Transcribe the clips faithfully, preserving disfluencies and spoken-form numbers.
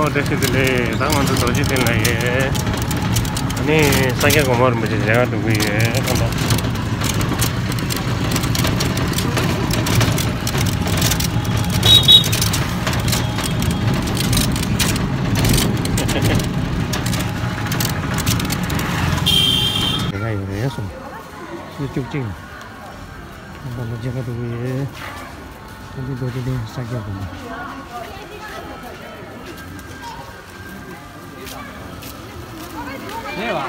ཨོ་བཀྲ་ཤིས་བདེ་ལེགས། ད་ང་ཚོ་རྡོ་རྗེ་གདན་ལ་ཡོད། ཨ་ནི་ས་སྐྱ་གོང་མ་རིན་པོ་ཆེ་མཇལ་ཁ་འགྲོ་གི་ཡོད་ཁོང་ཚོ། མཇལ་ཁ་ཡོད་རེད་སོང་། ཆུ་ཚོད་བཅུ་གཅིག་ལ་མཇལ་ཁ་འགྲོ་གི་ཡོད། ཨ་ནི་རྡོ་རྗེ་གདན་ས་སྐྱ་གོང་མ། རེད་བ།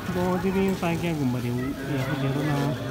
རྡོ་རྗེ་གདན་ས་སྐྱ་གོང་མ་རེད། ཡག་པོ་མཇལ་རོགས་གནང་།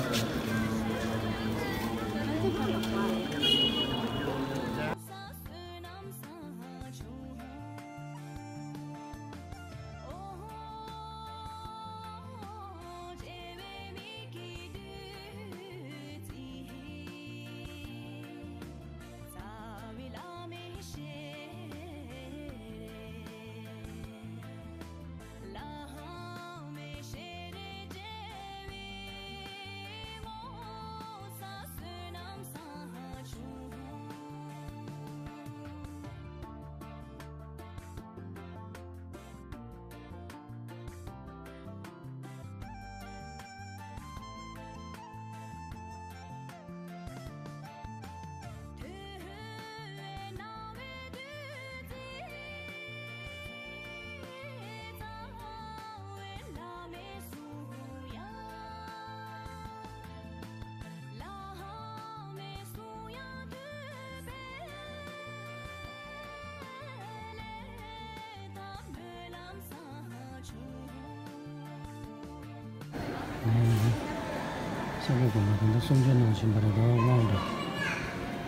ས་སྐྱ་གོང་མ་དེ་འདྲ་གསུང་ཆོས་གནང་བཞིན་པ་རེད། ད་དབང་འདྲ་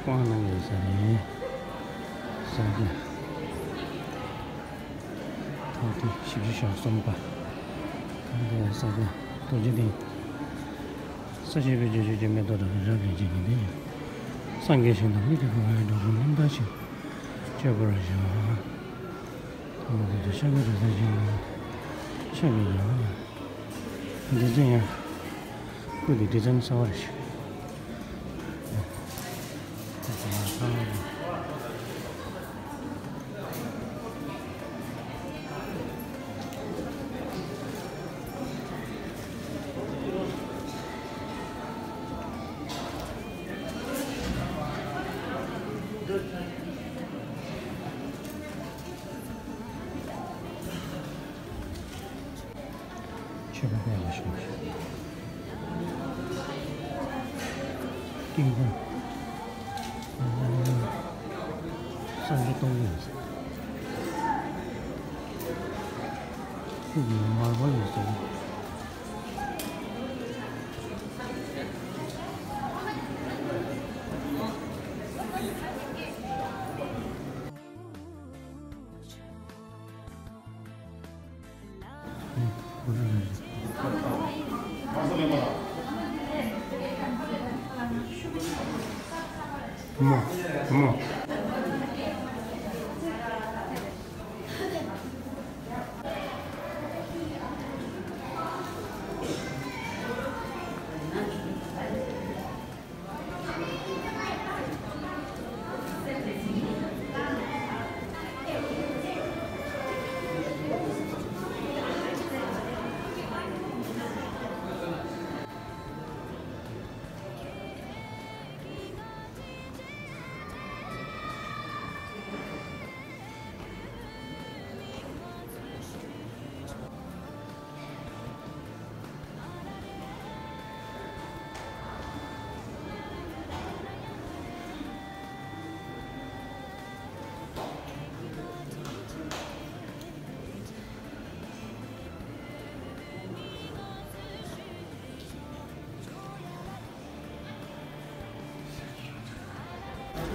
དབང་གནང་ཡོད་ས་རེད། ས་སྐྱ་ཐོག་ཏུ་བཞི་བཅུ་ཞེ་གསུམ་པ། ད་ལྟའི་ས་སྐྱ་རྡོ་རྗེ་གདན། ས་གཞི་བེད་སྤྱོད་བྱེད་ཀྱི་མེ་ཏོག་དང་རི་རབ་ལས་བྱེད་ཀྱི་འདི་ནི། སངས་རྒྱས་ཞིང་དང་མི་དེ་ཀུན་ལ་འགྲོ་ཀུན་རྣམ་དག་ཅིང་། སྤྱོད་པར་བྱ། ཐ་མ་དེ་དུ་ཤ་བའི་རི་ས་ཅན་ལ་ཤ་བའི་ཡང་། འདི་ཚོ་ཡང་སྐུ་དེ་འདྲ་ཙམ་གསལ་བར་ཞིག་མཆོད་པ་ཕུལ་བ་ཞིག་ཀིང་ཀོང་། སངས་རྒྱས་སྟོང་ཉིད་ཡིན། ཁྱོད་ཀྱི་མར་པ་ཡིན་ཟེར།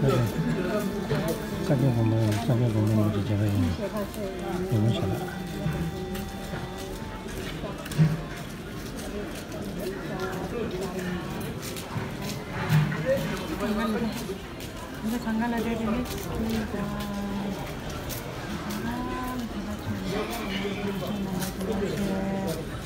ས་སྐྱ་གོང་མ་ཡིན། ས་སྐྱ་གོང་མ་ཡིན་གྱི་མཇལ་ཁ་ཡིན། ཡོད་མ་བྱ་ལ། འདི་གང་ག་ལ་རེད་རེད་མི་ཁུལ་དང་། གང་ག་ལ་དེ་ག་ཆེ་རེད། ཆེ་ན་ལ་དེ་ག་ཆེ།